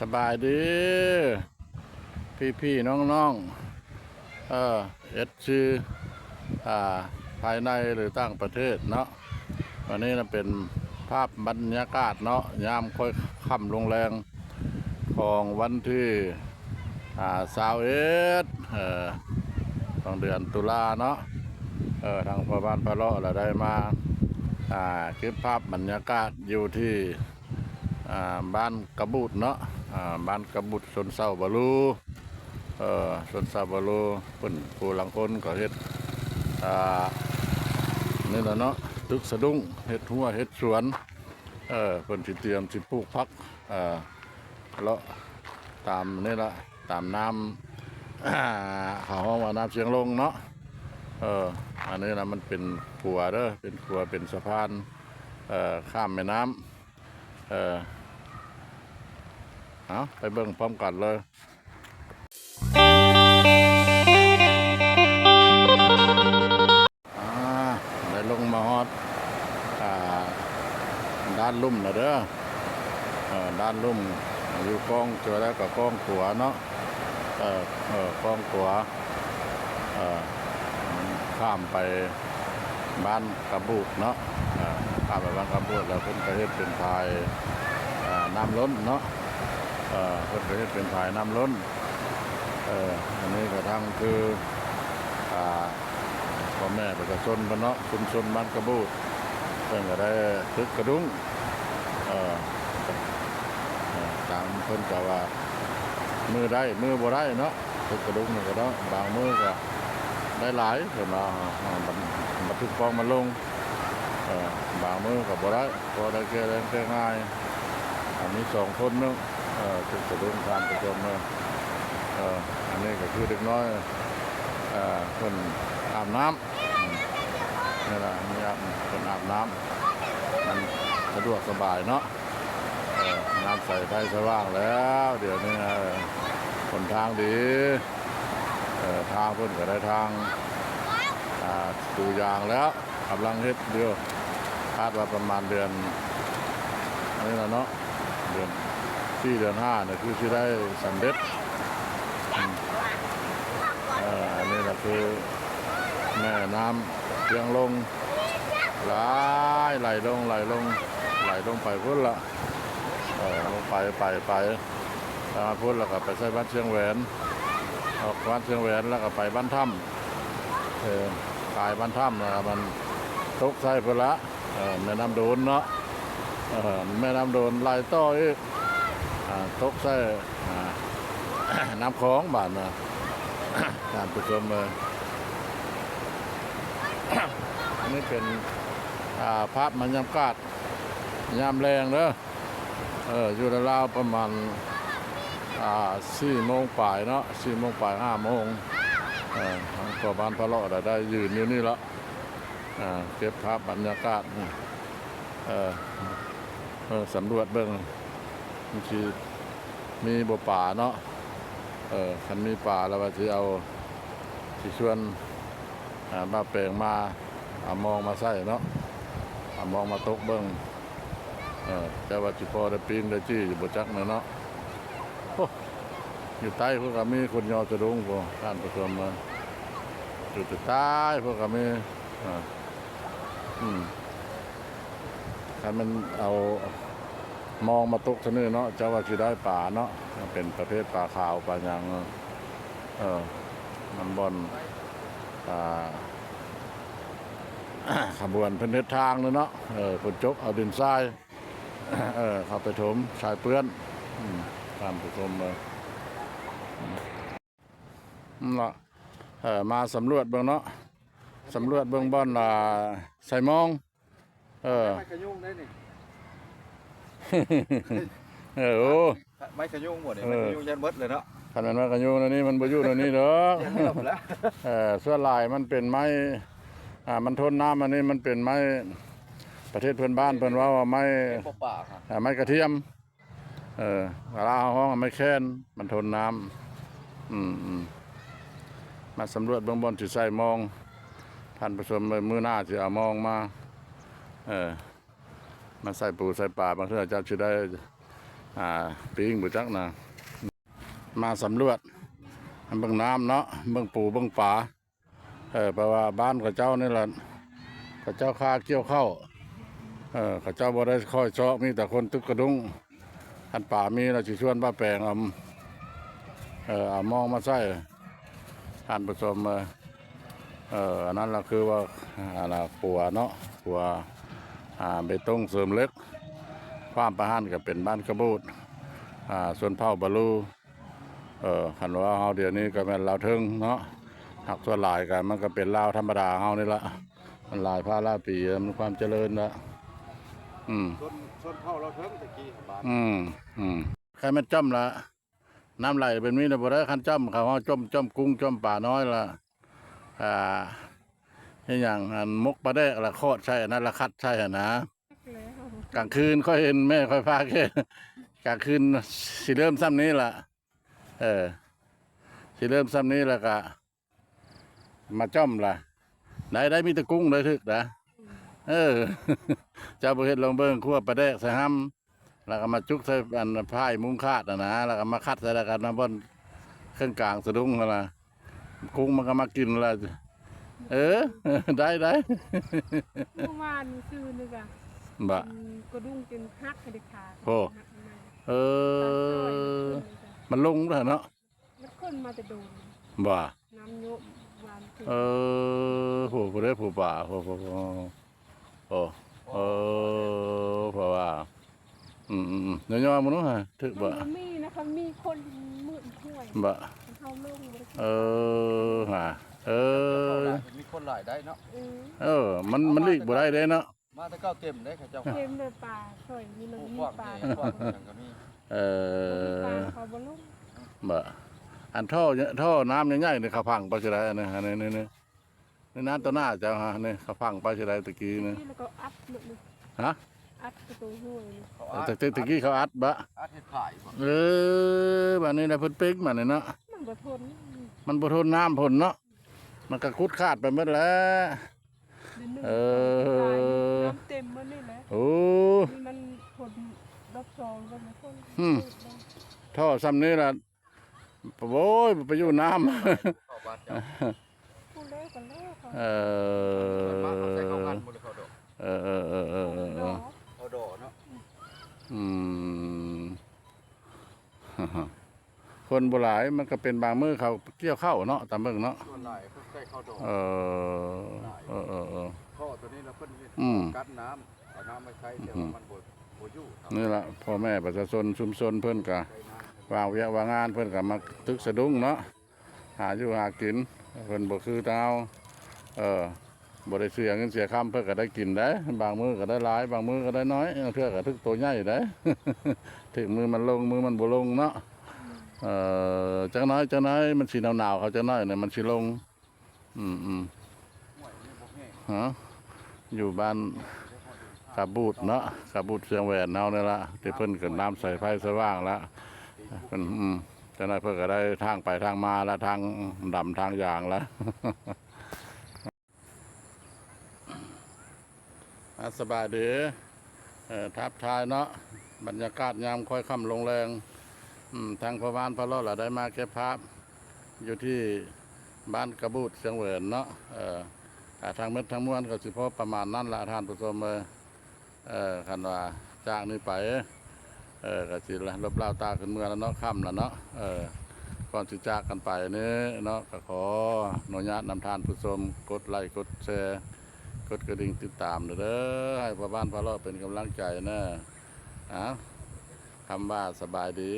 ສະບາຍດີພີ່ໆນ້ອງໆ ເອີ ເອັຟຊີ ອ່າ ພາຍໃນ ຫຼື ຕ່າງປະເທດເນາະ. ອັນນີ້ນະເປັນພາບບັນຍາກາດເນາະ ຍາມຄ່ອຍຄ່ຳລົງແລງ ຂອງວັນທີ ອ່າ ຊາວເອັດ ເອີ ຂອງເດືອນຕຸລາເນາະ. ເອີ ທາງພໍ່ບ້ານພາເລາະລະໄດ້ມາ ອ່າ ເກັບພາບບັນຍາກາດຢູ່ທີ່ ອ່າ ບ້ານກະບູດເນາະ ອ່າ ບ້ານກະບູດ ຊົນເຜົ່າບາລູ ເອີ ຊົນເຜົ່າບາລູ. ເພິ່ນ ຜູ້ລາງຄົນກໍເຮັດ ອ່າ ນີ້ລະເນາະ ຕຶກສະດຸ້ງ ເຮັດຮົ້ວເຮັດສວນ ເອີ ເພິ່ນຊິຕຽມຊິປູກຜັກ ເອີ ເລາະຕາມນີ້ລະ ຕາມນ້ຳ ເຂົາຮ້ອງວ່ານ້ຳຊຽງລົງເນາະ. ເອີ ອັນນີ້ລະມັນເປັນຂົວເດີ ເປັນຂົວ ເປັນສະພານ ເອີ ຂ້າມແມ່ນ້ຳ. ເອີ ເອົາ ໄປເບິ່ງພ້ອມກັນເລີຍ. ອ່າ ໄດ້ລົງມາຮອດ ອ່າ ດ່ານລຸ່ມແລ້ວເດີ ເອີ ດ່ານລຸ່ມ ຢູ່ກ້ອງ ເຈີແລ້ວກໍກ້ອງຂວາເນາະ ເອີ ເອີ ກ້ອງຂວາ ເອີ ຂ້າມໄປບ້ານກະບູດເນາະ ເອີ ຂ້າມໄປບ້ານກະບູດ ແລ້ວເພິ່ນກໍເຮັດເປັນຝາຍ ເອີ ນ້ຳລົ້ນເນາະ ເອີ ເພິ່ນກໍເຮັດເປັນຝາຍນ້ຳລົ້ນ. ເອີ ອັນນີ້ກໍທັງຄື ອ່າ ພໍ່ແມ່ປະຊາຊົນເພິ່ນເນາະ ຊຸມຊົນບ້ານກະບູດ ເພິ່ນກໍໄດ້ຕຶກກະດຸ້ງ ເອີ ເອີ ຕາມເພິ່ນກໍວ່າ ມື້ໄດ້ມື້ບໍ່ໄດ້ເນາະ ຕຶກກະດຸ້ງນີ້ກໍເນາະ ບາງມື້ກໍໄດ້ຫຼາຍ ເພິ່ນວ່າ ເອີ ບັນ ບັນທຶກຟອງມາລົງ ເອີ ບາງມື້ກໍບໍ່ໄດ້ ພໍໄດ້ແກ່ແລງແກ່ງ່າຍ. ອັນນີ້ສອງຄົນເນາະ ເອີ ຕຶກສະດຸ້ງ ທ່ານຜູ້ຊົມເອີ ເອີ ອັນນີ້ກໍຄືເດັກນ້ອຍ ເອີ ເພິ່ນອາບນ້ຳ ອືມ ນີ້ລະ ມີອາບ ເພິ່ນອາບນ້ຳ ມັນສະດວກສະບາຍເນາະ ເອີ ນ້ຳໃສໄຟສະຫວ່າງແລ້ວ ດຽວນີ້ ເອີ ຫົນທາງດີ ເອີ ທາງເພິ່ນກໍໄດ້ທາງ ອ່າ ປູຢາງແລ້ວ ກຳລັງເຮັດຢູ່ ຄາດວ່າປະມານເດືອນ ອັນນີ້ລະເນາະ ເດືອນສີ່ ເດືອນຫ້ານີ້ຄືຊິໄດ້ສຳເລັດ ອືມ ເອີ ອັນນີ້ລະຄືແມ່ນ້ຳຊຽງລົງ ຫຼາຍ ໄຫຼລົງ ໄຫຼລົງ ໄຫຼລົງໄປພຸ້ນລະ ເອີ ລົງໄປ ໄປ ໄປ ແລ້ວພຸ້ນລະກໍໄປໃສ່ບ້ານຊຽງແຫວນ ອອກບ້ານຊຽງແຫວນແລ້ວກໍໄປບ້ານຖ້ຳ ເອີ ປາຍບ້ານຖ້ຳ ແລ້ວມັນຕົກໃສ່ພຸ້ນລະ ເອີ ແມ່ນ້ຳໂດນເນາະ ເອີ ແມ່ນ້ຳໂດນໄຫຼຕໍ່ອີກ ອ່າ ຕົກໃສ່ ອ່າ ນ້ຳຂອງບາດນະ ທ່ານຜູ້ຊົມເອີຍ ອັນນີ້ເປັນ ອ່າ ພາບບັນຍາກາດຍາມແລງເດີ ເອີ ຢູ່ລາວໆປະມານ ອ່າ ສີ່ໂມງປາຍເນາະ ສີ່ໂມງປາຍ ຫ້າໂມງ ເອີ ທາງພໍ່ບ້ານພາເລາະໄດ້ ໄດ້ຢືນຢູ່ນີ້ລະ ອ່າ ເກັບພາບບັນຍາກາດ ເອີ ເອີ ສຳຫຼວດເບິ່ງ ມັນຊິມີບໍ່ປາເນາະ ເອີ ຄັນມີປາແລ້ວວ່າຊິເອົາ ຊິຊວນ ອ່າ ບ່າວແປງມາເອົາມອງມາໃສ່ເນາະ ເອົາມອງມາຕົກເບິ່ງ ເອີ ແຕ່ວ່າຊິພໍໄດ້ປີ້ງໄດ້ຈີ່ຢູ່ບໍ່ຈັກແມ່ນເນາະ. ໂອ້ ຢູ່ໃຕ້ພຸ້ນກໍມີຄົນຍໍສະດຸ້ງພຸ້ນ ທ່ານຜູ້ຊົມເອີຍ ຢູ່ໃຕ້ພຸ້ນກໍມີ ເອີ ອືມ ຄັນແມ່ນເອົາມອງມາຕົກຊະນີ້ເນາະ ເຈົ້າວ່າຊິໄດ້ປາເນາະ ມັນເປັນປະເພດປາຂາວປາຫຍັງ ເອີ ມັນບ່ອນ ອ່າ ຂະບວນເພິ່ນເຮັດທາງນີ້ເນາະ ເອີ ເພິ່ນຈົກເອົາດິນຊາຍ ເອີ ເຂົ້າໄປຖົມຊາຍເປື້ອນ ອືມ ທ່ານຜູ້ຊົມເອີຍ ອືມ ເນາະ ເອີ ມາສຳຫຼວດເບິ່ງເນາະ ສຳຫຼວດເບິ່ງບ່ອນ ອ່າ ໃສ່ມອງ ເອີ ໄມ້ຂະຍຸງໄດ້ນີ້ ເອີ ໂອ້ ໄມ້ຂະຍຸງບໍ່ນີ້ ເອີ ໄມ້ຂະຍຸງຢ້ານໝົດເລີຍເນາະ ຄັນແມ່ນໄມ້ຂະຍຸງແນວນີ້ມັນບໍ່ຢູ່ແນວນີ້ດອກ ຢ້ານໝົດແລ້ວ ເອີ ສ່ວນຫຼາຍມັນເປັນໄມ້ ອ່າ ມັນທົນນ້ຳ ອັນນີ້ມັນເປັນໄມ້ ປະເທດເພື່ອນບ້ານເພິ່ນເວົ້າວ່າໄມ້ ເປັນບໍ່ປ່າ ອ່າ ໄມ້ກະທຽມ ເອີ ລາວເຮົາຮ້ອງວ່າໄມ້ແຄນ ມັນທົນນ້ຳ ອືມ ມາສຳຫຼວດເບິ່ງບ່ອນຊິໃສ່ມອງ ທ່ານຜູ້ຊົມເອີຍ ມື້ໜ້າຊິເອົາມອງມາ ເອີ ມາໃສ່ປູໃສ່ປາ ບາງເທື່ອເຈົ້າຊິໄດ້ ອ່າ ປີ້ງບໍ່ຈັກນະ ມາສຳຫຼວດ ເບິ່ງນ້ຳເນາະ ເບິ່ງປູເບິ່ງປາ. ເອີ ເພາະວ່າບ້ານເຂົາເຈົ້ານີ້ລະ ເຂົາເຈົ້າຄ້າກ່ຽວເຂົ້າ ເອີ ເຂົາເຈົ້າບໍ່ໄດ້ຄ່ອຍຊອກ ມີແຕ່ຄົນຕຶກກະດຸ້ງ. ຄັນປາມີລະຊິຊວນປ້າແປງເອົາ ເອີ ເອົາມອງມາໃສ່ ທ່ານຜູ້ຊົມ. ເອີ ອັນນັ້ນລະຄືວ່າ ອັນລະຂົວເນາະ ຂົວ ອ່າ ເບຕົງເສີມເຫຼັກ ຂ້າມໄປຫັ້ນກະເປັນບ້ານກະບູດ ອ່າ ຊົນເຜົ່າບາລູ. ເອີ ຄັນວ່າເຮົາດຽວນີ້ກະແມ່ນລາວເທິງເນາະ ຫາກສ່ວນຫຼາຍກະມັນກະເປັນລາວທຳມະດາເຮົານີ້ລະ ມັນຫຼາຍພາລາປີ ມັນຄວາມຈະເລີນລະ. ອືມ ຊົນ ຊົນເຜົ່າລາວເທິງແຕ່ກີ້ບ້ານ ອືມ ອືມ ຄັນແມ່ນຈ້ອມລະ ນ້ຳໄຫຼແບບນີ້ລະບໍ່ໄດ້ ຄັນຈ້ອມເຂົາເຮົາ ຈ້ອມ ຈ້ອມກຸ້ງ ຈ້ອມປານ້ອຍລະ ອ່າ ເຮັດຫຍັງ ອັນໝົກປາແດກລະຂອດໃສ່ ອັນນັ້ນລະຂັດໃສ່ຫັ້ນນະ. ກາງຄືນຂ້ອຍເຫັນແມ່ຂ້ອຍພາແກ່ ກາງຄືນຊິເລີ່ມຊ່ຳນີ້ລະ ເອີ ຊິເລີ່ມຊ່ຳນີ້ລະກະມາຈ້ອມລະ ໄດ້ ໄດ້ ມີແຕ່ກຸ້ງໄດ້ຖືກນະ. ເອີ ເຈົ້າບໍ່ເຮັດລອງເບິ່ງ ຂົ້ວປາແດກໃສ່ຫຳ ລະກະມາຈຸກໃສ່ອັນຝ້າຍມຸງຄາດຫັ້ນນະ ລະກະມາຂັດໃສ່ ລະກະນຳບ່ອນເຄິ່ງກາງສະດຸ້ງຫັ້ນນະ. ກຸ້ງມັນກະມາກິນລະ ເອີ ໄດ້ ໄດ້ ເມື່ອວານນີ້ຊື່ນີ້ກະ ບະ ອັນກະດຸ້ງຈົນຫັກເດັດຂາດ ໂອ້ ເອີ ມັນລົງແລ້ວເນາະ ມັນຂຶ້ນມາແຕ່ດົນ ບະ ນ້ຳໂຍມວານ ເອີ ໂຫ ຜູ້ໃດຜູ້ປ່າ ໂຫ ໂຫ ໂຫ ໂອ້ ເອີ ເພາະວ່າ ອືມໆໆ ຍໍໆ ເບິ່ງດູຫາ ຖືກບໍ່? ມັນບໍ່ມີນະ ຄັນມີຄົນມືດຫ້ວຍ ບໍ່ ເຮົາລົງບໍ່ໄດ້ ເອີ ຫາ ເອີ ມີຄົນຫຼາຍໄດ້ເນາະ ເອີ ເອີ ມັນ ມັນຫຼີກບໍ່ໄດ້ເດ້ເນາະ ມາແຕ່ເກົ່າເຕັມເດ້ເຂົາເຈົ້າ ເຕັມເລີຍ ປາຊ່ອຍນີ້ມັນມີປາ ກວ້າງຫຍັງກະມີ ເອີ ປາເຂົາບໍ່ລົງ ບໍ່ ອັນທໍ່ ທໍ່ນ້ຳໃຫຍ່ໆນີ້ເຂົາຝັງໄປຊິໄດ້ ອັນນີ້ ອັນນີ້ ນີ້ ນີ້ ນີ້ນະ ຕໍ່ໜ້າເຈົ້າຫາ ນີ້ເຂົາຝັງໄປຊິໄດ້ຕະກີ້ນີ້ ແລ້ວກໍອັດໝົດນີ້ ຮະ ອັດປະຕູຫ້ວຍນີ້ ເຂົາອັດ ແຕ່ ແຕ່ຕະກີ້ເຂົາອັດບະ ອັດເຮັດຝ້າຍບໍ່ ເອີ ບາດນີ້ລະເພິ່ນເປັກມານີ້ເນາະ ມັນບໍ່ທົນ ມັນບໍ່ທົນນ້ຳຝົນເນາະ ມັນກະຂຸດຂາດໄປໝົດແລ້ວ ເອີ ນ້ຳເຕັມໝົດນີ້ແຫຼະ ໂອ້ ນີ້ມັນຝົນລອບສອງກໍບໍ່ທົນ ອືມ ທໍ່ຊ່ຳນີ້ລະ ໂອ້ຍ ໄປຢູ່ນ້ຳ ເຂົ້າບ້ານເຈົ້າ ເອີ ເພິ່ນມາເຂົາໃສ່ເຂົ້າງານບໍ່ ຫຼືເຂົ້າດອກ ເອີ ເອີ ເອີ ເອີ ເອີ ດອກ ເຂົ້າດອກເນາະ ອືມ ຄົນບໍ່ຫຼາຍ ມັນກະເປັນບາງມື້ເຂົາກ່ຽວເຂົ້າເນາະ ຕາມເບິ່ງເນາະ ສ່ວນຫຼາຍເພິ່ນໃສ່ເຂົ້າດອກ ເອີ ເອີ ເອີ ເອີ ທໍ່ໂຕນີ້ລະເພິ່ນເຮັດ ອືມ ກັນນ້ຳ ເອົານ້ຳມາໃຊ້ ແຕ່ວ່າມັນບໍ່ ບໍ່ຢູ່ ນີ້ລະ ພໍ່ແມ່ປະຊາຊົນຊຸມຊົນເພິ່ນກະ ວາງວຽກວາງງານ ເພິ່ນກະມາຕຶກສະດຸ້ງເນາະ ຫາຢູ່ຫາກິນ ເພິ່ນບໍ່ຄືແຕ່ເຮົາ ເອີ ບໍ່ໄດ້ເສຍເງິນເສຍຄຳ ເພິ່ນກະໄດ້ກິນໄດ໋ ບາງມື້ກະໄດ້ຫຼາຍ ບາງມື້ກະໄດ້ໜ້ອຍ ລາງເທື່ອກະຖືກໂຕໃຫຍ່ໄດ໋ ຖືກມື້ມັນລົງ ມື້ມັນບໍ່ລົງເນາະ ເອີ ຈັກໜ້ອຍ ຈັກໜ້ອຍ ມັນຊິໜາວໆ ເຂົາຈັກໜ້ອຍນະ ມັນຊິລົງ ອືມໆ ຮະ ຢູ່ບ້ານກາບູດເນາະ ກາບູດຊຽງແຫວນເຮົານີ້ລະ ທີ່ເພິ່ນກະນ້ຳໃສໄຟສະຫວ່າງລະ ເພິ່ນ ອືມ ຈັກໜ້ອຍເພິ່ນກະໄດ້ທາງໄປທາງມາລະ ທາງດຳທາງຢາງລະ. ອ່າ ສະບາຍດີ ເອີ ທັກທາຍເນາະ ບັນຍາກາດຍາມຄ້ອຍຄ່ຳລົງແລງ ອືມ ທາງພໍ່ບ້ານພາເລາະລະໄດ້ມາເກັບພາບຢູ່ທີ່ບ້ານກະບູດຊຽງແຫວນເນາະ ເອີ ອ່າ ທັງໝົດທັງມວນກະຊິພໍປະມານນັ້ນລະທ່ານຜູ້ຊົມເອີຍ ເອີ ຄັນວ່າຈາກນີ້ໄປ ເອີ ກະຊິລົບລາວຕາຂຶ້ນເມືອລະເນາະ ຄ່ຳລະເນາະ ເອີ ກ່ອນຊິຈາກກັນໄປນີ້ເນາະ ກະຂໍອະນຸຍາດນຳທ່ານຜູ້ຊົມກົດໄລກົດແຊ ກົດກະດິ່ງຕິດຕາມເດີ ໃຫ້ພໍ່ບ້ານພາເລາະເປັນກຳລັງໃຈເນາະ ເອົາ ຄຳວ່າສະບາຍດີ.